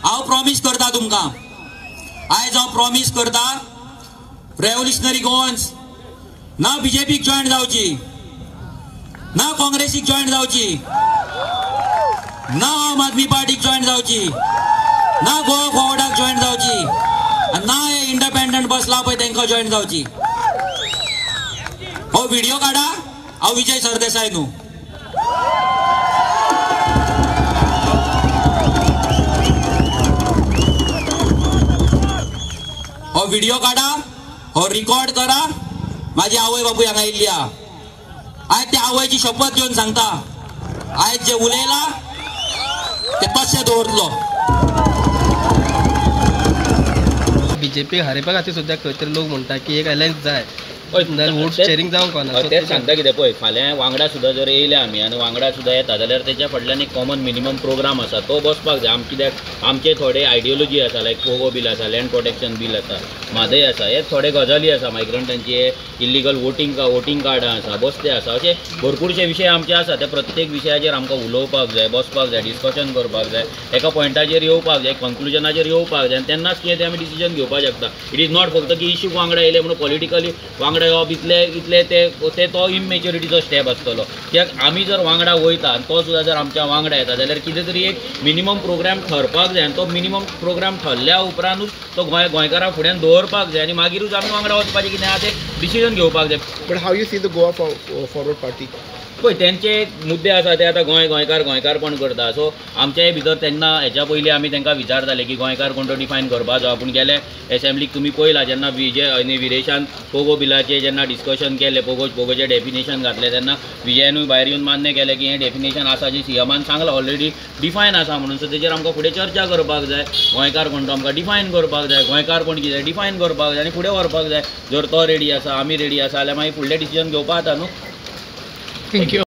हांव प्रॉमीस करता तुमकां, आयज हांव प्रॉमीस करता रेव्होल्युशनरी गोवन्स ना बीजेपीक जॉयन जावची, ना काँग्रेसीक जॉयन जावची, ना आम आदमी पार्टीक जॉयन जावची, ना गोवा फॉरवर्डाक जॉयन जावची, ना हे इंडिपेंडंट बसला पळय तांकां जॉयन जावची. हो व्हिडिओ काडा, हांव विजय सरदेसाय न्हू. हो व्हिडिओ काडा, हो रिकॉर्ड करा. माझी आवय बापूय हांगा येयल्ली आहा, आयज त्या आवयची शपथ घेवन सांगता, आयज जे उलयला ते तशें दवरतलो. बीजेपी हारोवपा खातीर सुद्दां खंय तरी लोक म्हणटा की एक अलायन्स जाय, वोट शेअरिंग जावंक ना. तेच सांगता कितें पळय, फाल्यां वांगडा सुद्दां जर येयले आमी आनी वांगडा सुद्दां येता जाल्यार तेच्या फाटल्यान एक कॉमन मिनिमम प्रोग्राम आसा, तो बसपाक जाय. आम कित्याक आमचे थोडे आयडियोलॉजी आसा, लायक पोगो बील आसा, लँड प्रोटेक्शन बील आसा, म्हादय आसा, हे थोडे गजाली आसा, मायग्रंटांचे इल्लिगल वोटींग कार्डां आसा, बसते आसा, अशे भरपूरशे विशय आमचे आसा. त्या प्रत्येक विशयाचेर आमकां उलोवपाक जाय, बसपाक जाय, डिस्कशन करपाक जाय, एका पॉयंटाचेर येवपाक जाय, कन्क्लुजनाचेर येवपाक जाय आनी तेन्नाच कितें तें आमी डिसिजन घेवपाक शकता. It is not फक्त की इश्यू वांगडा येयले म्हणून पॉलिटिकली वांगडा येवप इतले इतले ते तो इमेच्युरिटीचो स्टेप आसतलो. कित्याक आमी जर वांगडा वयता आनी तो सुद्दां जर आमच्या वांगडा येता जाल्यार कितें तरी एक मिनिमम प्रोग्राम ठरपाक जाय आनी तो मिनिमम प्रोग्राम ठरल्या उपरांतूच तो गोंयकारां फुड्यान दवरपाक जाय आनी मागीरूच आमी वांगडा वचपाचें कितें आहा तें डिसिजन घेवपाक जाय. But how you see the Goa Forward Party? पळय तेंचे मुद्दे आसा ते आतां गोंय गोंयकार गोंयकारपण करता. सो आमच्याय भितर तेन्ना हेच्या पयलीं आमी तांकां विचारताले की गोंयकार कोण तो डिफायन करपाचो. पूण गेले एसेंब्लीक तुमी पळयला जेन्ना विजय आनी विरेशान पोगो बिलाचें जेन्ना डिस्कशन केलें, पोगोचें डेफिनेशन घातलें, तेन्ना विजयानूय भायर येवन मान्य केलें की हें डेफिनेशन आसा जें सीएमान सांगलां ऑलरेडी डिफायन आसा म्हणून. सो तेजेर आमकां फुडें चर्चा करपाक जाय, गोंयकार कोण तो आमकां डिफायन करपाक जाय, गोंयकार कोण कितें डिफायन करपाक जाय आनी फुडें व्हरपाक जाय. जर तो रेडी आसा, आमी रेडी आसा जाल्यार मागीर फुडलें डिसिजन घेवपाक जाता न्हू. Thank you.